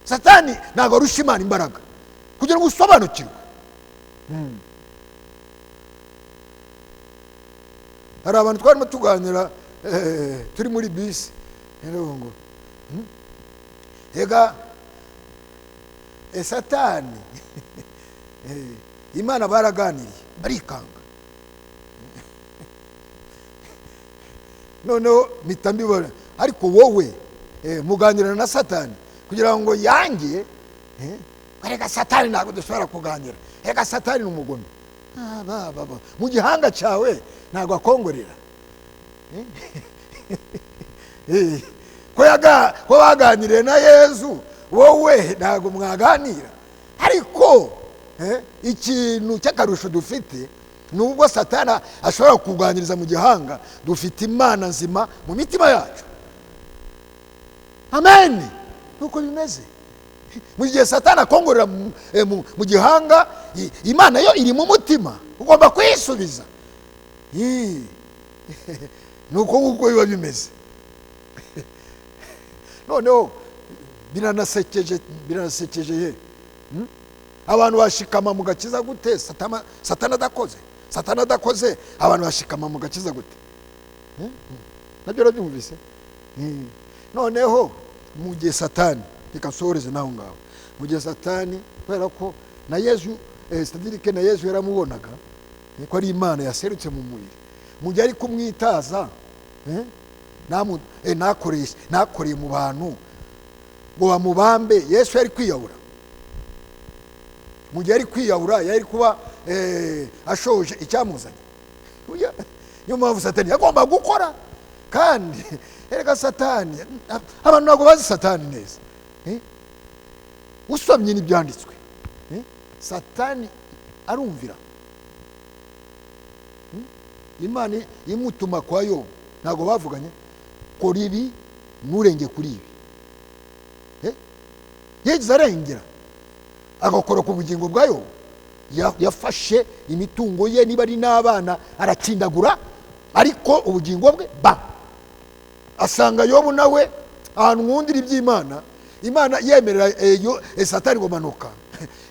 Speaker 1: Satani ntabwo arusha Imana imbaraga, kugira ngo usobanukirwe. Hari abantu twarimo tuganira turi muri bisi, ngo ega Satani Imana baraganiriye barikanga. Noneho mpita mbibona, ariko wowe muganira na Satani kugira ngo yange. Reka Satani ntabwo dushobora kuganira, reka Satani ni umugome. Mu gihanga cyawe ntabwo akongorera. Ko baganiriye na Yesu, wowe ntabwo mwaganira. Ariko ikintu cy'akarusho dufite, nubwo Satani ashobora kuganiriza mu gihanga, dufite Imana nzima mu mitima yacu. Amen. Nuko bimeze. Mu gihe Satani akongorera mu gihanga, Imana yo iri mu mutima, ugomba kuyisubiza. Nuko nguko biba bimeze. Noneho biranasekeje ye. Abantu bashikama mu gakiza gute? Satani adakoze. Satani adakoze, abantu bashikama mu gakiza gute? Nabyo urabyumvise? Noneho mu gihe Satani, reka nsohoreze naho ngaho, mu gihe Satani, kubera ko na Yesu, Sadirike na Yesu yaramubonaga ko ari Imana yaserutse mu mubiri, mu gihe ari kumwitaza, nakoreye mu bantu, ngo bamubambe, Yesu yari kwiyahura. Mu gihe yari kwiyahura yari kuba ashoje icyamuzanye. Niyo mpamvu Satani yagomba gukora. Kandi erega Satani, abantu ntabwo bazi Satani neza. Usomye n'ibyanditswe, Satani arumvira. Imana imutuma kwa Yobu, ntabwo bavuganye, kora ibi nturenge kuri ibi. Yigeze arengera agakora ku bugingo bwa Yobu. Yafashe imitungo ye, niba ari n'abana arakindagura, ariko ubugingo bwe ba asanga Yobu nawe ahantu nkundira iby'Imana. Imana yemerera Satani ngo manuka.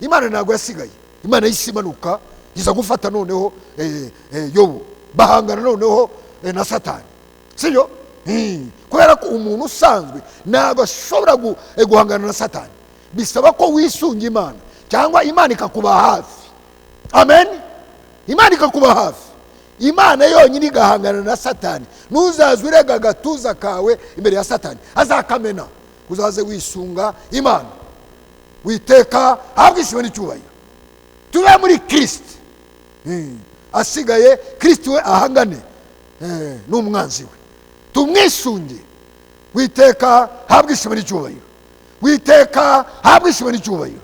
Speaker 1: Imana ntabwo yasigaye, Imana yahise imanuka iza gufata noneho Yobu, bahangana noneho na Satani, sibyo? Kubera ko umuntu usanzwe ntabwo ashobora guhangana na Satani, bisaba ko wisunga Imana cyangwa Imana ikakuba hafi. Amen. Imana ikakuba hafi, Imana yonyine igahangana na Satani. Ntuzaze urega agatuza kawe imbere ya Satani, azakamena. Uzaze wisunga Imana, witeka ahabwe ishimwe n'icyubahiro. Tube muri Kristo, asigaye Kristo we ahangane n'umwanzi we, tumwisunge. Witeka ahabwe ishimwe n'icyubahiro, witeka ahabwe ishimwe n'icyubahiro.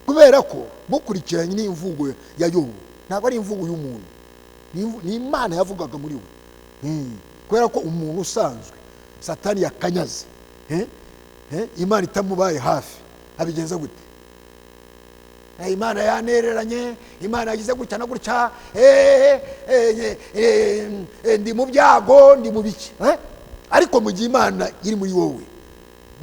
Speaker 1: Kubera ko mukurikiranye n'imvugo ya Yobu, ntabwo ari imvugo y'umuntu, ni Imana yavugaga muri we. Kubera ko umuntu usanzwe Satani yakanyaze, Imana itamubaye hafi, abigenza gute? Imana yanereranye, Imana yagize gutya na gutya, ndi mu byago, ndi mu biki. Ariko mu gihe Imana iri muri wowe,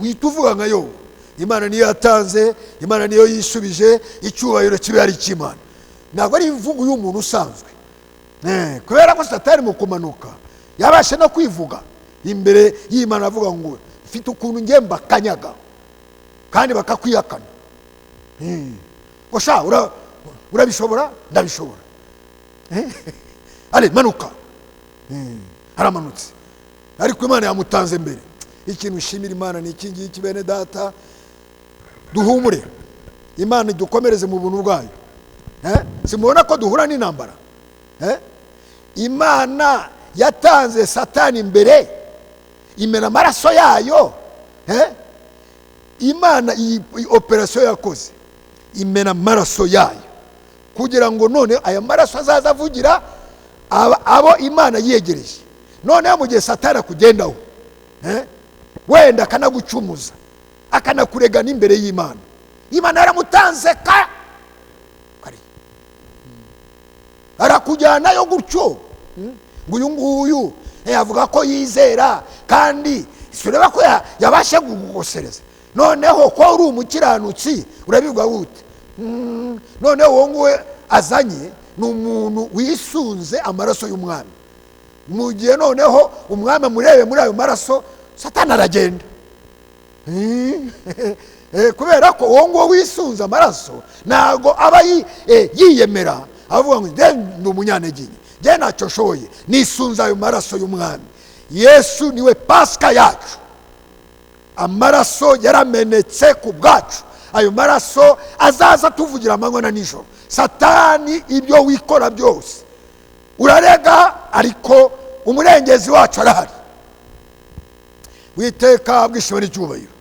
Speaker 1: wita uvuga nka Yobu, Imana niyo yatanze, Imana niyo yisubije, icyubahiro kibe ari icy'Imana. Ntabwo ari imvugo y'umuntu usanzwe. Kubera ko Satani mu kumanuka yabashe no kwivuga imbere y'Imana, avuga ngo mfite ukuntu ngiye mbakanyaga kandi bakakwihakana. Ngo sha urabishobora? Ndabishobora. Ale manuka. Aramanutse, ariko Imana yamutanze mbere. Ikintu ushimira Imana ni iki ngiki, bene data, duhumure, Imana idukomereze mu buntu bwayo. Simubona ko duhura n'intambara? Imana yatanze Satani imbere, imena amaraso yayo. Imana iyi operasiyo yakoze, imena amaraso yayo kugira ngo none aya maraso azaza avugira abo Imana yiyegereje. Noneho mu gihe Satani akugendaho, wenda akanagucumuza, akanakurega n'imbere y'Imana, Imana yaramutanze ka kari arakujyanayo gutyo. Ngo uyu nguyu avuga ko yizera, kandi sureba ko yabashe kugukosereza. Noneho ko uri umukiranutsi urabivuga gute? Noneho uwo nguwe azanye ni umuntu wisunze amaraso y'umwami. Mu gihe noneho umwami amurebe muri ayo maraso, Satani aragenda. Kubera ko uwo nguwo wisunze amaraso ntabwo aba yiyemera, avuga ngo ndi umunyantege nke, njye ntacyo nshoboye, nisunze ayo maraso y'umwami. Yesu niwe Pasika yacu, amaraso yaramenetse ku bwacu, ayo maraso azaza tuvugira amanywa na nijoro. Satani ibyo wikora byose urarega, ariko umurengezi wacu arahari. Witeka bwishimwe n'icyubahiro.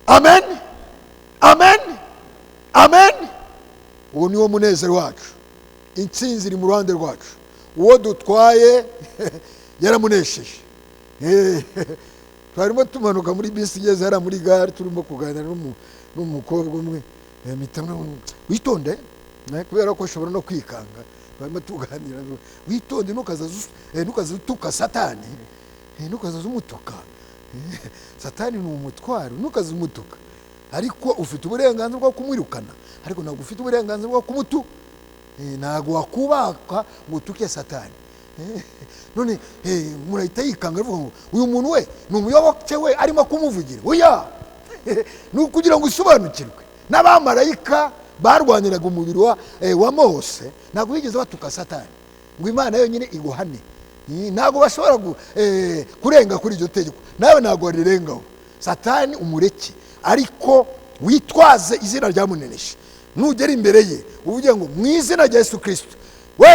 Speaker 1: Amen, amen, amen. Uwo niwo munezero wacu, intsinzi iri mu ruhande rwacu. Uwo dutwaye yaramunesheje. Twarimo tumanuka muri bisi igeze hariya muri gare, turimo kuganira n'umukobwa umwe, mpita witonde, kubera ko ushobora no kwikanga. Twarimo tuganira, witonde, ntukaza utuka Satani, ntukaza umutuka. Satani ni umutwaro, ntukaza umutuka. Ariko ufite uburenganzira bwo kumwirukana, ariko ntabwo ufite uburenganzira bwo kumutu. Ntabwo wakubaka ngo utuke Satani. None murahita yikanga avuga ngo uyu muntu we ni umuyoboke we arimo kumuvugira. Oya, ni ukugira ngo usobanukirwe. N'abamarayika barwaniraga umubiri wa Mose ntabwo bigeze batuka Satani ngo Imana yonyine iguhane. Ntabwo bashobora kurenga kuri iryo tegeko, nawe ntabwo warirengaho. Satani umureke, ariko witwaze izina rya Munenesha. Nugera imbere ye uvuge ngo mu izina rya Yesu Kristo, we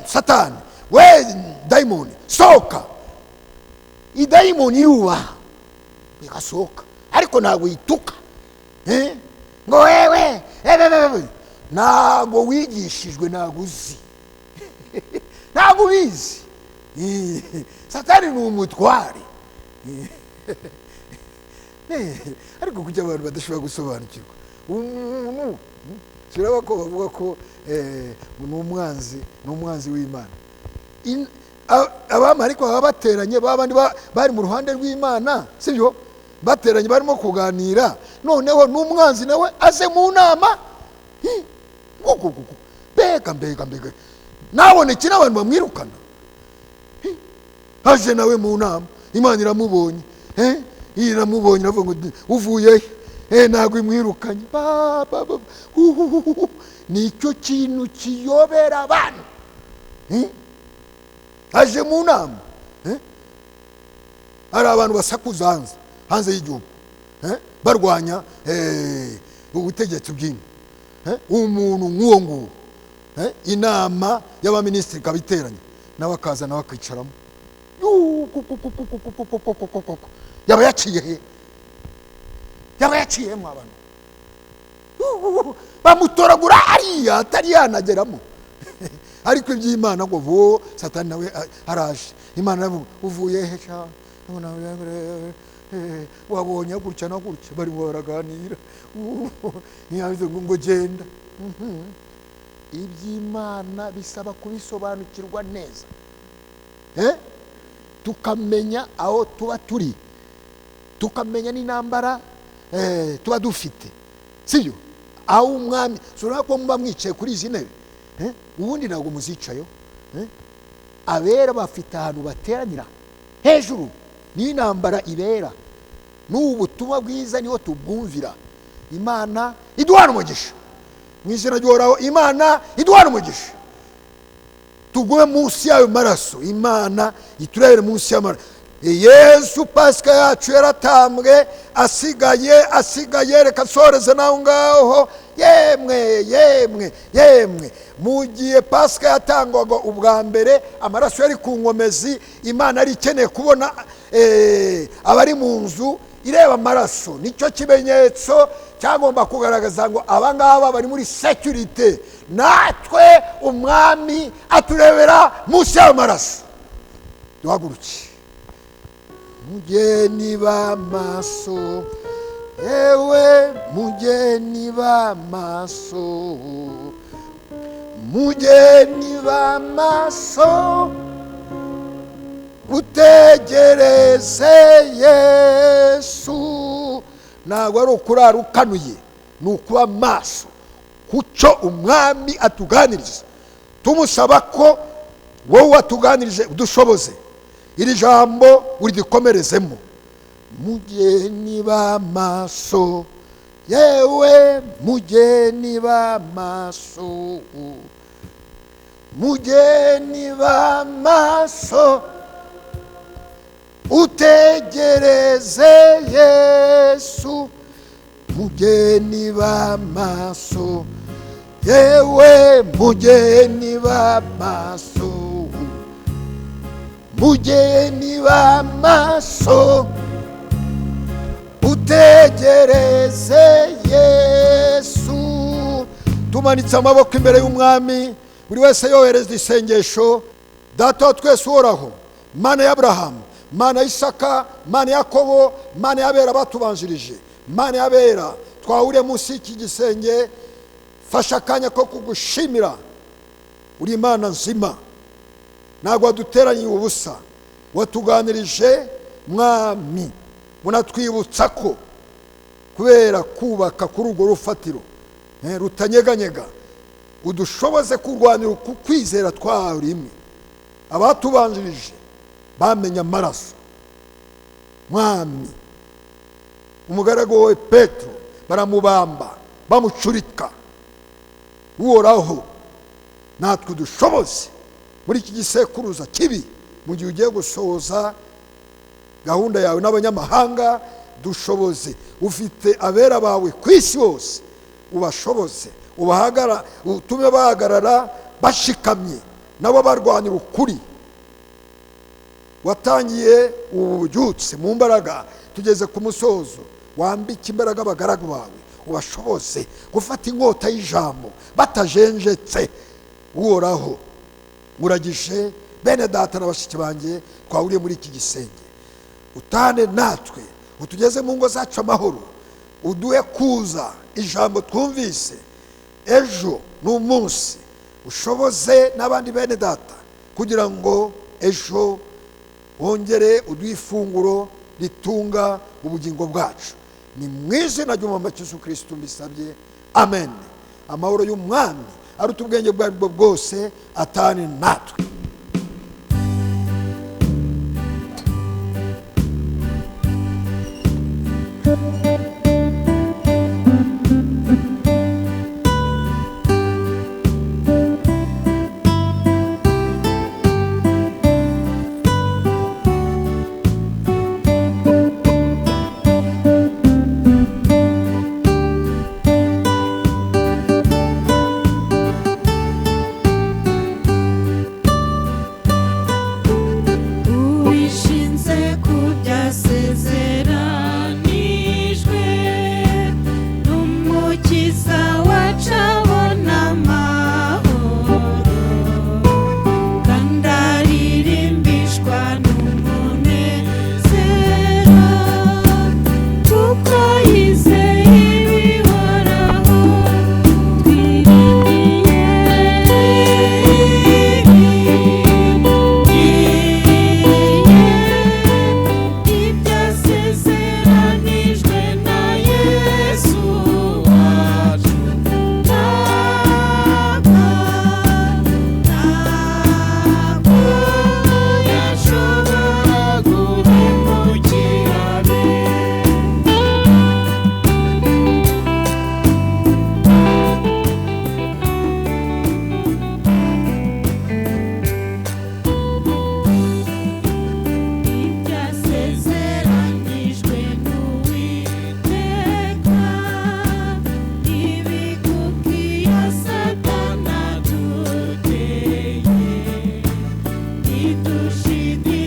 Speaker 1: Satani, we dayimoni, sohoka. Idayimoni irubaha igasohoka, ariko ntabwo yituka ngo wewe ntabwo wigishijwe, ntabwo uzi, ntabwo ubizi. Satani ni umutware. Ariko kuki abantu badashobora gusobanukirwa umuntu? Turaba ko bavuga ko ni umwanzi w'Imana. Abamarayika baba bateranye, babandi bari mu ruhande rw'Imana, sibyo? Bateranye barimo kuganira, noneho n'umwanzi nawe aze mu nama. Mbega mbega mbega, naboneke n'abantu bamwirukana. Aje nawe mu nama, Imana iramubonye, iramubonye, iravuga ngo uvuye he? Ntabwo imwirukanye. Nicyo kintu kiyobera abantu. Aje mu nama, hari abantu basakuza hanze y'igihugu barwanya ubutegetsi bw'ino. Umuntu nk'uwo nguwo, inama y'abaminisitiri ikaba iteranye, nawe akaza nawe akicaramo. Yaba yaciye he? Yaba yaciyemo abantu bamutoragura hariya atari yanageramo. Ariko iby'Imana ngo bo Satani nawe araje, Imana nawe uvuye he? Wabonye gutya na gutya, barimo baraganira ngo genda. Iby'Imana bisaba kubisobanukirwa neza, tukamenya aho tuba turi, tukamenya n'intambara tuba dufite, sibyo? Aho umwami suraba ko muba mwicaye kuri izi ntebe, ubundi ntabwo muzicayeho. Abera bafite ahantu bateranira hejuru, n'intambara ibera. N'ubu butumwa bwiza niho tubwumvira. Imana iduhana umugisha mu izina ry'Uhoraho. Imana iduhana umugisha, tugume munsi y'ayo maraso. Imana iturebere munsi y'amaraso. Yesu Pasika yacu yaratambwe, asigaye reka nsoreze naho ngaho. Yemwe yemwe yemwe, mu gihe Pasika yatangwaga ubwa mbere, amaraso yari ku nkomezi. Imana yari ikeneye kubona abari mu nzu ireba amaraso. Nicyo kimenyetso cyagomba kugaragaza ngo aba ngaba bari muri sécurité. Natwe umwami aturebera munsi y'ayo maraso. Duhaguruke. Mugeni b'amaso, ewe mugeni b'amaso, mugeni b'amaso, utegereze Yesu. Ntabwo ari ukurara ukanuye, ni ukuba maso kucyo umwami atuganiriza. Tumusaba ko wowe watuganirije udushoboze iri jambo uridikomerezemo. Mugeni b'amaso, yewe mugeni b'amaso, mugeni b'amaso, utegereze Yesu. Mugeni b'amaso, yewe mugeni b'amaso, mugeni b'amaso, utegereze Yesu. Tumanitse amaboko imbere y'umwami, buri wese yohereza isengesho. Data wa twese uhoraho, Mana ya Aburahamu, Mana ya Isaka, Mana ya Yakobo, Mana y'abera batubanjirije, Mana y'abera twahuriye munsi y'iki gisenge, fasha akanya ko kugushimira. Uri Imana nzima, ntabwo waduteranye ubusa, watuganirije mwami, unatwibutsa ko kubera kubaka kuri urwo rufatiro rutanyeganyega, udushoboze kurwanira ku kwizera twarimwe. Abatubanjirije bamenye amaraso mwami. Umugaragu wawe Petero baramubamba, bamucurika. Uhoraho, natwe dushoboze muri iki gisekuruza kibi Mu gihe ugiye gusohoza gahunda yawe n'abanyamahanga, dushoboze. Ufite abera bawe ku isi hose, ubashoboze, utume bahagarara bashikamye, nabo barwanira ukuri. Watangiye ubu bubyutse mu mbaraga, tugeze ku musozo. Wambike imbaraga abagaragu bawe, ubashoboze gufata inkota y'ijambo batajenjetse. Uhoraho, muragije bene data na bashiki banjye twahuriye muri iki gisenge, utane natwe, utugeze mu ngo zacu amahoro, uduhe kuza ijambo twumvise ejo n'umunsi, ushoboze n'abandi bene data kugira ngo ejo wongere uduhe ifunguro ritunga ubugingo bwacu. Ni mu izina ry'Umwami Yesu Kristo mbisabye, amen. Amahoro y'Umwami aruta ubwenge ubwo aribwo bwose atane natwe.
Speaker 3: Dushidikanya.